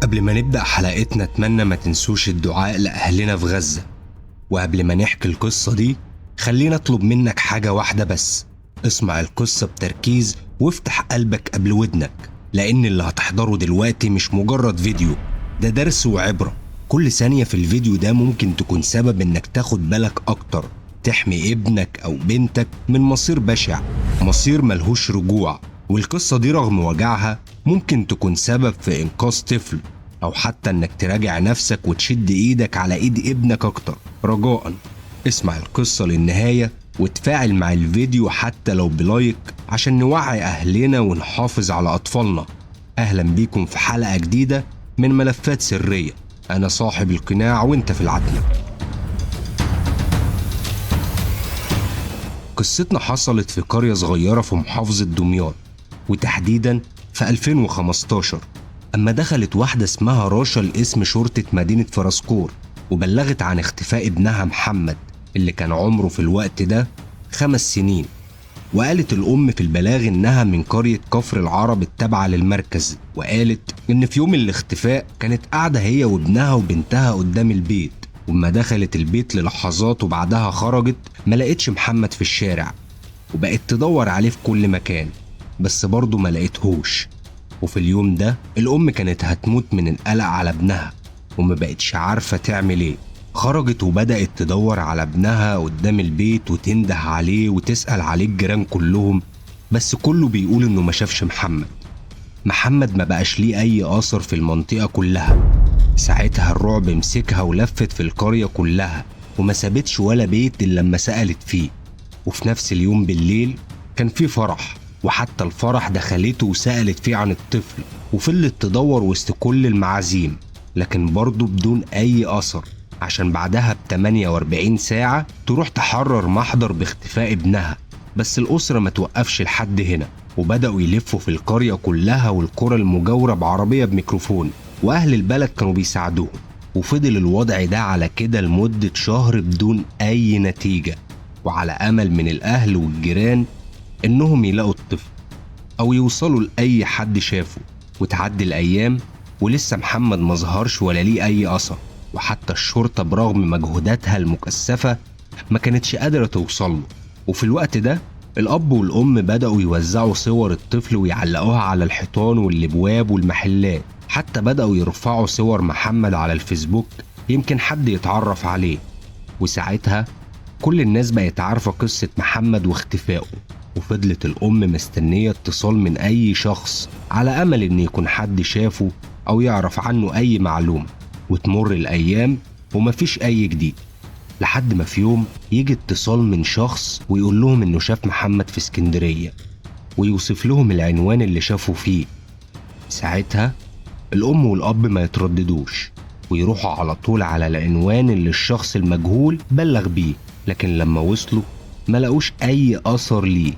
قبل ما نبدأ حلقتنا أتمنى ما تنسوش الدعاء لأهلنا في غزة. وقبل ما نحكي القصة دي خلينا أطلب منك حاجة واحدة بس، اسمع القصة بتركيز وافتح قلبك قبل ودنك، لأن اللي هتحضره دلوقتي مش مجرد فيديو، ده درس وعبرة. كل ثانية في الفيديو ده ممكن تكون سبب إنك تاخد بالك أكتر، تحمي ابنك أو بنتك من مصير بشع، مصير ملهوش رجوع. والقصة دي رغم وجعها ممكن تكون سبب في إنقاذ طفل، أو حتى إنك تراجع نفسك وتشد إيدك على إيد ابنك أكتر. رجاءً اسمع القصة للنهاية وتفاعل مع الفيديو حتى لو بلايك، عشان نوعي أهلنا ونحافظ على أطفالنا. أهلا بيكم في حلقة جديدة من ملفات سرية. أنا صاحب القناع وإنت في العتمة. قصتنا حصلت في قرية صغيرة في محافظة دمياط، وتحديدا في 2015، أما دخلت واحدة اسمها راشا لاسم شرطة مدينة فرسكور وبلغت عن اختفاء ابنها محمد اللي كان عمره في الوقت ده 5 سنين. وقالت الأم في البلاغ إنها من قرية كفر العرب التابعة للمركز، وقالت إن في يوم الاختفاء كانت قاعدة هي وابنها وبنتها قدام البيت، وما دخلت البيت للحظات وبعدها خرجت ما لقيتش محمد في الشارع، وبقت تدور عليه في كل مكان بس برضه ما لقيتهوش. وفي اليوم ده الأم كانت هتموت من القلق على ابنها وما بقتش عارفة تعمل ايه. خرجت وبدأت تدور على ابنها قدام البيت وتنده عليه وتسأل عليه الجيران كلهم، بس كله بيقول انه ما شافش محمد. محمد ما بقاش ليه اي اثر في المنطقة كلها. ساعتها الرعب مسكها ولفت في القرية كلها وما سابتش ولا بيت الا لما سألت فيه. وفي نفس اليوم بالليل كان في فرح، وحتى الفرح دخلته وسألت فيه عن الطفل، وفضلت تدور وسط كل المعازيم لكن برضه بدون أي أثر، عشان بعدها ب48 ساعة تروح تحرر محضر باختفاء ابنها. بس الأسرة ما توقفش لحد هنا، وبدأوا يلفوا في القرية كلها والقرى المجاورة بعربية بميكروفون، وأهل البلد كانوا بيساعدوهم. وفضل الوضع ده على كده لمدة شهر بدون أي نتيجة، وعلى أمل من الأهل والجيران إنهم يلاقوا الطفل أو يوصلوا لأي حد شافه. وتعدي الأيام ولسه محمد مظهرش ولا ليه أي أثر، وحتى الشرطة برغم مجهوداتها المكثفة ما كانتش قادرة توصله. وفي الوقت ده الأب والأم بدأوا يوزعوا صور الطفل ويعلقوها على الحيطان والأبواب والمحلات، حتى بدأوا يرفعوا صور محمد على الفيسبوك يمكن حد يتعرف عليه. وساعتها كل الناس بقت عارفة قصة محمد واختفائه، وفضلت الأم مستنية اتصال من أي شخص على أمل إن يكون حد شافه أو يعرف عنه أي معلومة. وتمر الأيام ومفيش أي جديد، لحد ما في يوم يجي اتصال من شخص ويقول لهم إنه شاف محمد في اسكندرية، ويوصف لهم العنوان اللي شافه فيه. ساعتها الأم والأب ما يترددوش ويروحوا على طول على العنوان اللي الشخص المجهول بلغ بيه، لكن لما وصلوا ما لقوش أي أثر ليه.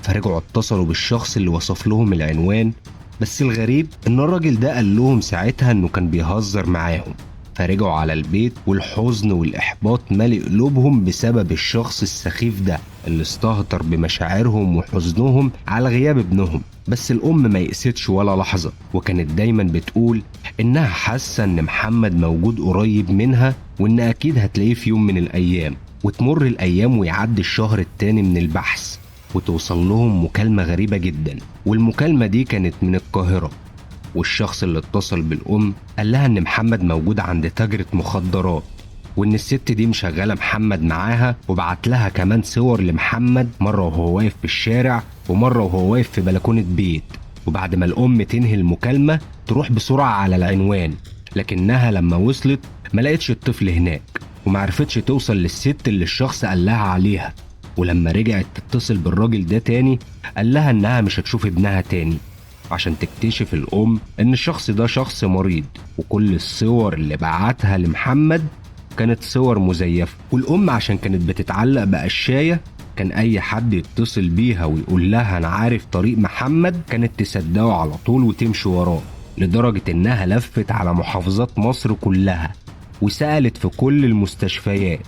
فرجعوا اتصلوا بالشخص اللي وصف لهم العنوان، بس الغريب إن الراجل ده قال لهم ساعتها إنه كان بيهزر معاهم. فرجعوا على البيت والحزن والإحباط مالئ قلوبهم بسبب الشخص السخيف ده اللي استهتر بمشاعرهم وحزنهم على غياب ابنهم. بس الأم ما يئستش ولا لحظة، وكانت دايما بتقول إنها حاسة إن محمد موجود قريب منها وإن أكيد هتلاقيه في يوم من الأيام. وتمر الأيام ويعدي الشهر التاني من البحث، وتوصل لهم مكالمة غريبة جدا، والمكالمة دي كانت من القاهرة. والشخص اللي اتصل بالأم قال لها إن محمد موجود عند تاجرة مخدرات، وإن الست دي مشغلة محمد معاها، وبعت لها كمان صور لمحمد مرة وهو واقف في الشارع ومرة وهو واقف في بلكونة بيت. وبعد ما الأم تنهي المكالمة تروح بسرعة على العنوان، لكنها لما وصلت ما لقتش الطفل هناك، ومعرفتش توصل للست اللي الشخص قال لها عليها. ولما رجعت تتصل بالراجل ده تاني قال لها إنها مش هتشوف ابنها تاني، عشان تكتشف الأم إن الشخص ده شخص مريض، وكل الصور اللي بعتها لمحمد كانت صور مزيفة. والأم عشان كانت بتتعلق بقشاية كان أي حد يتصل بيها ويقول لها أنا عارف طريق محمد كانت تصدقه على طول وتمشي وراه، لدرجة إنها لفت على محافظات مصر كلها وسألت في كل المستشفيات،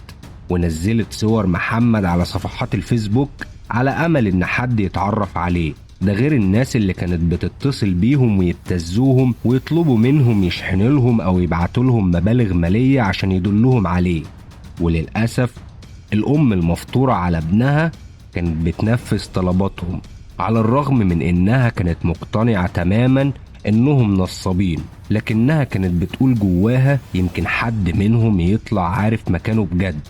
ونزلت صور محمد على صفحات الفيسبوك على أمل إن حد يتعرف عليه. ده غير الناس اللي كانت بتتصل بيهم ويبتزوهم ويطلبوا منهم يشحنوا لهم أو يبعتوا لهم مبالغ مالية عشان يدلهم عليه. وللأسف الأم المفطورة على ابنها كانت بتنفذ طلباتهم، على الرغم من إنها كانت مقتنعة تماما إنهم نصابين، لكنها كانت بتقول جواها يمكن حد منهم يطلع عارف مكانه بجد.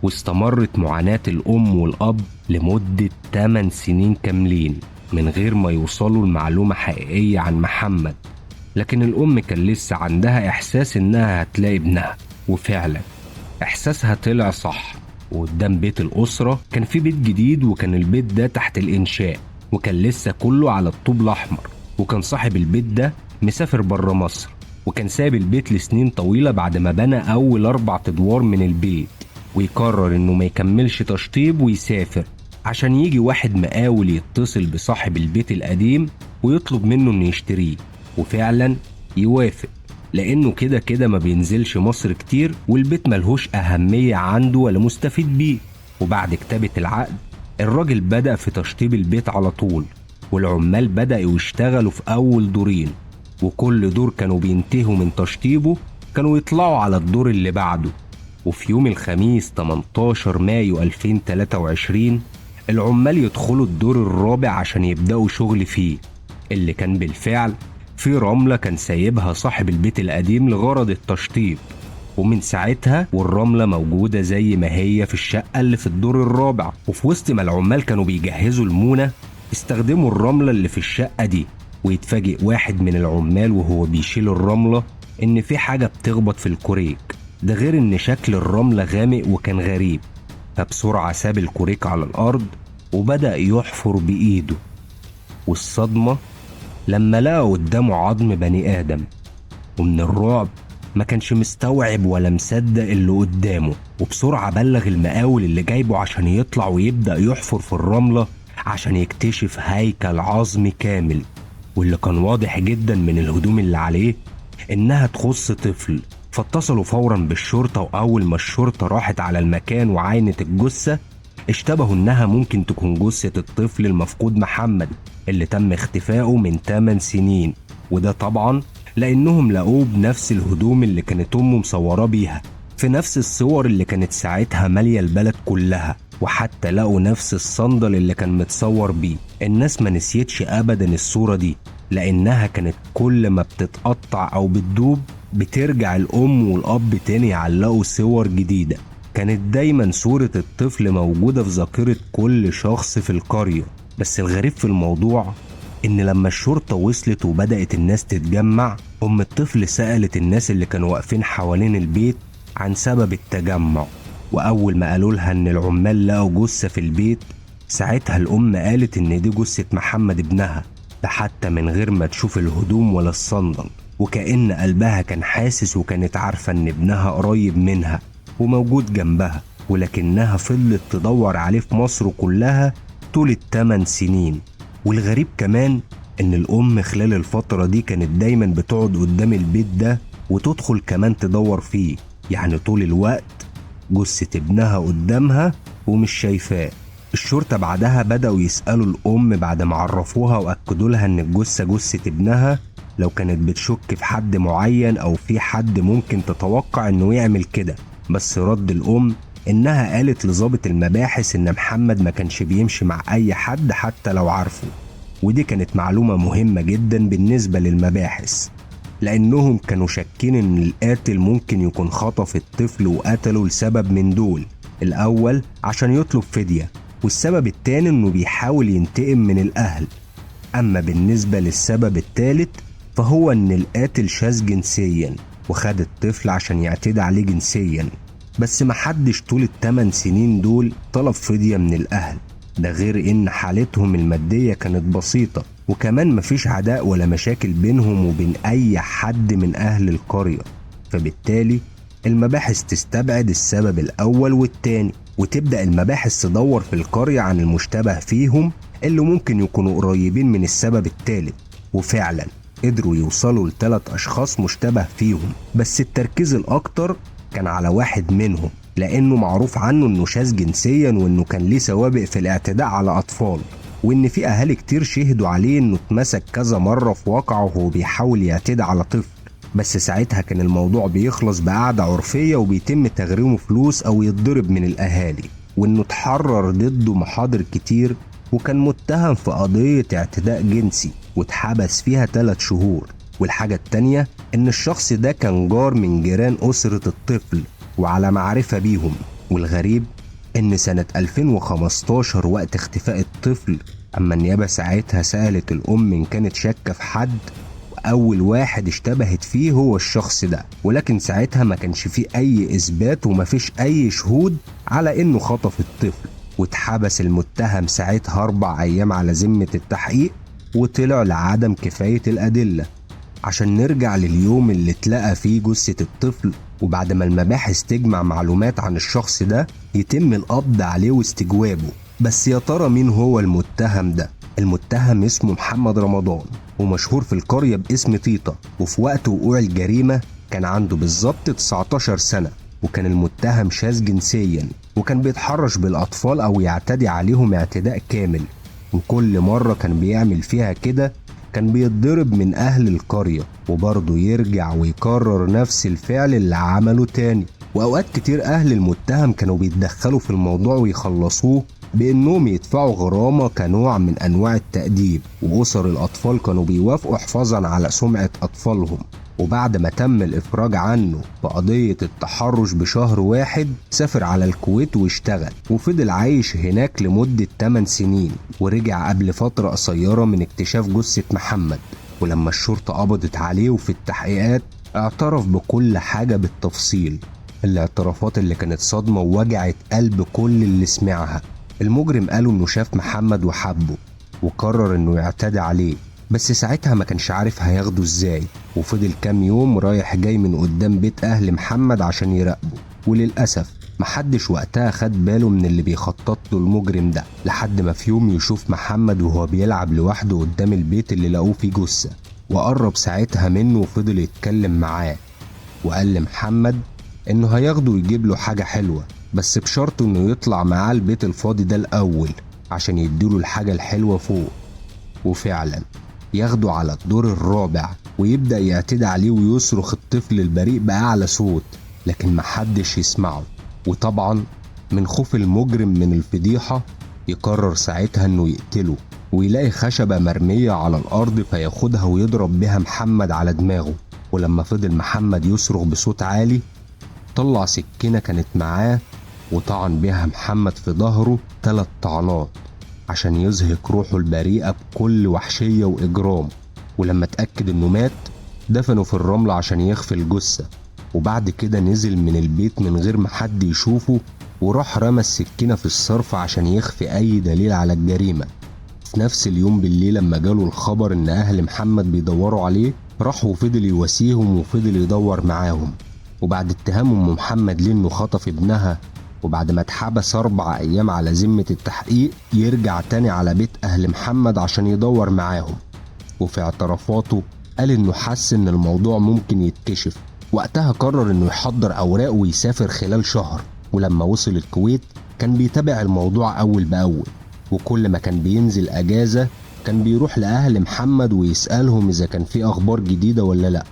واستمرت معاناة الأم والأب لمدة 8 سنين كاملين من غير ما يوصلوا لمعلومة حقيقية عن محمد، لكن الأم كان لسه عندها إحساس إنها هتلاقي ابنها، وفعلا إحساسها طلع صح. وقدام بيت الأسرة كان في بيت جديد، وكان البيت ده تحت الإنشاء، وكان لسه كله على الطوب الأحمر، وكان صاحب البيت ده مسافر بره مصر، وكان سايب البيت لسنين طويلة بعد ما بنى أول 4 أدوار من البيت، ويقرر إنه ما يكملش تشطيب ويسافر عشان يجي واحد مقاول يتصل بصاحب البيت القديم ويطلب منه إنه يشتريه، وفعلا يوافق لأنه كده كده ما بينزلش مصر كتير والبيت ملهوش أهمية عنده ولا مستفيد بيه. وبعد كتابة العقد الراجل بدأ في تشطيب البيت على طول، والعمال بدأوا يشتغلوا في أول دورين، وكل دور كانوا بينتهوا من تشطيبه كانوا يطلعوا على الدور اللي بعده. وفي يوم الخميس 18 مايو 2023 العمال يدخلوا الدور الرابع عشان يبدأوا شغل فيه، اللي كان بالفعل في رملة كان سايبها صاحب البيت القديم لغرض التشطيب، ومن ساعتها والرملة موجودة زي ما هي في الشقة اللي في الدور الرابع. وفي وسط ما العمال كانوا بيجهزوا المونة استخدموا الرملة اللي في الشقة دي، ويتفاجئ واحد من العمال وهو بيشيل الرملة إن في حاجة بتخبط في الكوريك، ده غير إن شكل الرملة غامق وكان غريب. فبسرعة ساب الكوريك على الأرض وبدأ يحفر بإيده، والصدمة لما لقى قدامه عظم بني آدم، ومن الرعب ما كانش مستوعب ولا مصدق اللي قدامه. وبسرعة بلغ المقاول اللي جايبه عشان يطلع ويبدأ يحفر في الرملة عشان يكتشف هيكل عظمي كامل، واللي كان واضح جدا من الهدوم اللي عليه إنها تخص طفل. فاتصلوا فورا بالشرطة، وأول ما الشرطة راحت على المكان وعاينت الجثة اشتبهوا إنها ممكن تكون جثة الطفل المفقود محمد اللي تم اختفائه من 8 سنين، وده طبعا لأنهم لقوه بنفس الهدوم اللي كانت أمه مصوراه بيها في نفس الصور اللي كانت ساعتها مالية البلد كلها، وحتى لقوا نفس الصندل اللي كان متصور بيه. الناس ما نسيتش أبدا الصورة دي، لأنها كانت كل ما بتتقطع أو بتدوب بترجع الأم والأب تاني يعلقوا صور جديدة. كانت دايما صورة الطفل موجودة في ذاكرة كل شخص في القرية. بس الغريب في الموضوع إن لما الشرطة وصلت وبدأت الناس تتجمع، أم الطفل سألت الناس اللي كانوا واقفين حوالين البيت عن سبب التجمع، وأول ما قالوا لها إن العمال لقوا جثة في البيت، ساعتها الأم قالت إن دي جثة محمد ابنها، ده حتى من غير ما تشوف الهدوم ولا الصندل، وكأن قلبها كان حاسس وكانت عارفة إن ابنها قريب منها وموجود جنبها، ولكنها فضلت تدور عليه في مصر كلها طول 8 سنين. والغريب كمان إن الأم خلال الفترة دي كانت دايما بتقعد قدام البيت ده وتدخل كمان تدور فيه، يعني طول الوقت جثة ابنها قدامها ومش شايفاه. الشرطة بعدها بدأوا يسألوا الأم بعد ما عرفوها وأكدوا لها إن الجثة جثة ابنها، لو كانت بتشك في حد معين أو في حد ممكن تتوقع إنه يعمل كده. بس رد الأم إنها قالت لضابط المباحث إن محمد ما كانش بيمشي مع أي حد حتى لو عارفه، ودي كانت معلومة مهمة جدا بالنسبة للمباحث، لأنهم كانوا شاكين إن القاتل ممكن يكون خطف الطفل وقتله لسبب من دول: الأول عشان يطلب فدية، والسبب التاني إنه بيحاول ينتقم من الأهل. أما بالنسبة للسبب التالت فهو إن القاتل شاذ جنسيا وخد الطفل عشان يعتدي عليه جنسيا، بس محدش طول 8 سنين دول طلب فدية من الأهل، ده غير إن حالتهم المادية كانت بسيطة، وكمان مفيش عداء ولا مشاكل بينهم وبين أي حد من أهل القرية. فبالتالي المباحث تستبعد السبب الأول والتاني، وتبدأ المباحث تدور في القرية عن المشتبه فيهم اللي ممكن يكونوا قريبين من السبب التالت، وفعلا قدروا يوصلوا ل3 أشخاص مشتبه فيهم، بس التركيز الأكتر كان على واحد منهم لأنه معروف عنه إنه شاذ جنسيا وإنه كان ليه سوابق في الاعتداء على أطفال. وإن في أهالي كتير شهدوا عليه إنه اتمسك كذا مرة في واقعه وهو بيحاول يعتدي على طفل، بس ساعتها كان الموضوع بيخلص بقعدة عرفية وبيتم تغريمه فلوس أو يتضرب من الأهالي، وإنه اتحرر ضده محاضر كتير وكان متهم في قضية اعتداء جنسي واتحبس فيها 3 شهور. والحاجة التانية إن الشخص ده كان جار من جيران أسرة الطفل وعلى معرفة بيهم. والغريب إن سنة 2015 وقت اختفاء الطفل، أما النيابة ساعتها سألت الأم إن كانت شاكة في حد، وأول واحد اشتبهت فيه هو الشخص ده، ولكن ساعتها ما كانش فيه أي إثبات وما فيش أي شهود على إنه خطف الطفل. واتحبس المتهم ساعتها 4 أيام على ذمة التحقيق وطلع لعدم كفاية الأدلة. عشان نرجع لليوم اللي اتلقى فيه جثة الطفل، وبعد ما المباحث تجمع معلومات عن الشخص ده يتم القبض عليه واستجوابه. بس يا ترى مين هو المتهم ده؟ المتهم اسمه محمد رمضان، ومشهور في القرية باسم تيتا، وفي وقت وقوع الجريمة كان عنده بالظبط 19 سنة، وكان المتهم شاذ جنسيا وكان بيتحرش بالأطفال أو يعتدي عليهم اعتداء كامل، وكل مرة كان بيعمل فيها كده كان بيتضرب من أهل القرية، وبرضه يرجع ويكرر نفس الفعل اللي عمله تاني. وأوقات كتير أهل المتهم كانوا بيتدخلوا في الموضوع ويخلصوه بإنهم يدفعوا غرامة كنوع من أنواع التأديب، وأسر الأطفال كانوا بيوافقوا حفاظا على سمعة أطفالهم. وبعد ما تم الإفراج عنه بقضية التحرش بشهر واحد سافر على الكويت واشتغل، وفضل عايش هناك لمدة 8 سنين، ورجع قبل فترة قصيرة من اكتشاف جثة محمد. ولما الشرطة قبضت عليه وفي التحقيقات اعترف بكل حاجة بالتفصيل، الاعترافات اللي كانت صدمة ووجعت قلب كل اللي سمعها. المجرم قالوا انه شاف محمد وحبه وقرر انه يعتدي عليه، بس ساعتها ما كانش عارف هياخده ازاي، وفضل كام يوم رايح جاي من قدام بيت اهل محمد عشان يراقبه. وللأسف محدش وقتها خد باله من اللي بيخطط له المجرم ده، لحد ما في يوم يشوف محمد وهو بيلعب لوحده قدام البيت اللي لقوه فيه جثة، وقرب ساعتها منه وفضل يتكلم معاه، وقال لمحمد انه هياخده ويجيب له حاجة حلوة، بس بشرط انه يطلع معاه البيت الفاضي ده الاول عشان يديله الحاجة الحلوة فوق. وفعلا ياخده على الدور الرابع ويبدأ يعتدي عليه ويصرخ الطفل البريء بأعلى صوت، لكن محدش يسمعه. وطبعا من خوف المجرم من الفضيحة يقرر ساعتها انه يقتله، ويلاقي خشبة مرمية على الأرض فياخدها ويضرب بها محمد على دماغه. ولما فضل محمد يصرخ بصوت عالي طلع سكينة كانت معاه وطعن بها محمد في ظهره 3 طعنات عشان يزهق روحه البريئة بكل وحشية وإجرام. ولما اتأكد إنه مات دفنه في الرمل عشان يخفي الجثة، وبعد كده نزل من البيت من غير ما حد يشوفه وراح رمى السكينة في الصرف عشان يخفي أي دليل على الجريمة. في نفس اليوم بالليل لما جاله الخبر إن أهل محمد بيدوروا عليه راح وفضل يواسيهم وفضل يدور معاهم. وبعد اتهام أم محمد ليه إنه خطف ابنها، وبعد ما اتحبس 4 أيام على ذمة التحقيق يرجع تاني على بيت أهل محمد عشان يدور معاهم. وفي اعترافاته قال إنه حس إن الموضوع ممكن يتكشف، وقتها قرر إنه يحضر أوراقه ويسافر خلال شهر. ولما وصل الكويت كان بيتابع الموضوع أول بأول، وكل ما كان بينزل أجازة كان بيروح لأهل محمد ويسألهم إذا كان في أخبار جديدة ولا لأ،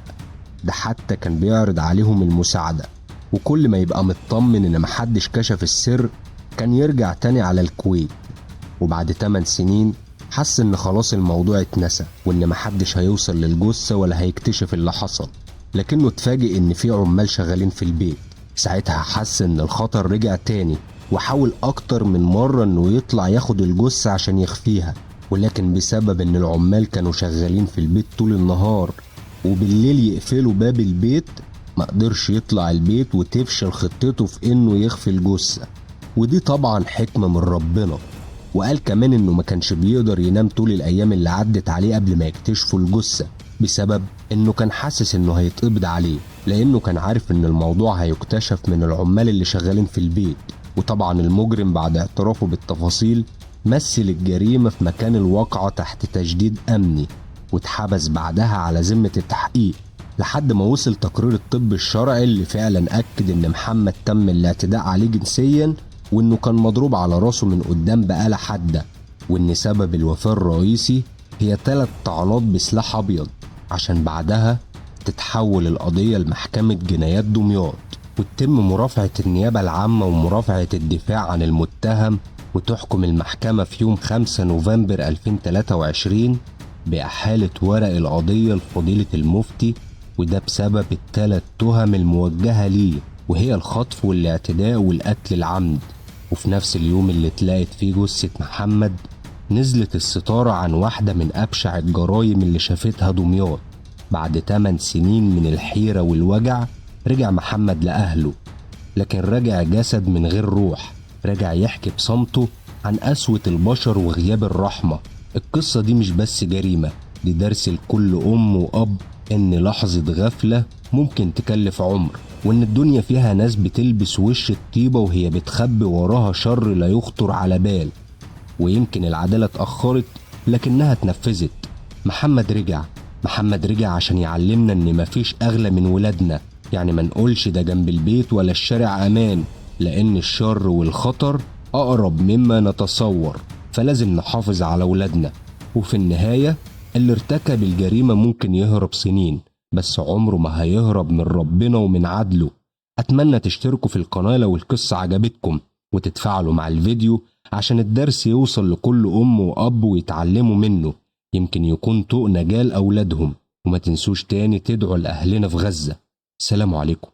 ده حتى كان بيعرض عليهم المساعدة. وكل ما يبقى مطمن إن محدش كشف السر كان يرجع تاني على الكويت. وبعد 8 سنين حس إن خلاص الموضوع اتنسى وإن محدش هيوصل للجثة ولا هيكتشف اللي حصل، لكنه اتفاجئ إن في عمال شغالين في البيت. ساعتها حس إن الخطر رجع تاني، وحاول أكتر من مرة إنه يطلع ياخد الجثة عشان يخفيها، ولكن بسبب إن العمال كانوا شغالين في البيت طول النهار وبالليل يقفلوا باب البيت ما قدرش يطلع البيت، وتفشل خطته في إنه يخفي الجثة. ودي طبعا حكمة من ربنا. وقال كمان إنه ما كانش بيقدر ينام طول الأيام اللي عدت عليه قبل ما يكتشفوا الجثة، بسبب إنه كان حاسس إنه هيتقبض عليه، لأنه كان عارف إن الموضوع هيكتشف من العمال اللي شغالين في البيت. وطبعا المجرم بعد اعترافه بالتفاصيل مثل الجريمة في مكان الواقعة تحت تشديد أمني، واتحبس بعدها على ذمة التحقيق لحد ما وصل تقرير الطب الشرعي اللي فعلا أكد إن محمد تم الاعتداء عليه جنسيا، وإنه كان مضروب على راسه من قدام بآلة حادة، وإن سبب الوفاة الرئيسي هي 3 طعنات بسلاح أبيض، عشان بعدها تتحول القضية لمحكمة جنايات دمياط وتتم مرافعة النيابة العامة ومرافعة الدفاع عن المتهم، وتحكم المحكمة في يوم 5 نوفمبر 2023 بإحالة ورق القضية لفضيلة المفتي، وده بسبب ال3 تهم الموجهة ليه، وهي الخطف والاعتداء والقتل العمد. وفي نفس اليوم اللي اتلاقت فيه جثة محمد نزلت الستارة عن واحدة من أبشع الجرايم اللي شافتها دمياط. بعد 8 سنين من الحيرة والوجع رجع محمد لأهله، لكن رجع جسد من غير روح، رجع يحكي بصمته عن قسوة البشر وغياب الرحمة. القصة دي مش بس جريمة، دي درس لكل أم وأب إن لحظة غفلة ممكن تكلف عمر، وإن الدنيا فيها ناس بتلبس وش الطيبة وهي بتخبي وراها شر لا يخطر على بال. ويمكن العدالة اتأخرت لكنها اتنفذت. محمد رجع عشان يعلمنا إن مفيش أغلى من ولادنا، يعني ما نقولش ده جنب البيت ولا الشارع أمان، لأن الشر والخطر أقرب مما نتصور، فلازم نحافظ على ولادنا. وفي النهاية اللي ارتكب الجريمة ممكن يهرب سنين، بس عمره ما هيهرب من ربنا ومن عدله. أتمنى تشتركوا في القناة لو القصة عجبتكم، وتتفاعلوا مع الفيديو عشان الدرس يوصل لكل أم وأب ويتعلموا منه، يمكن يكون طوق نجاة لأولادهم. وما تنسوش تاني تدعوا لأهلنا في غزة. سلام عليكم.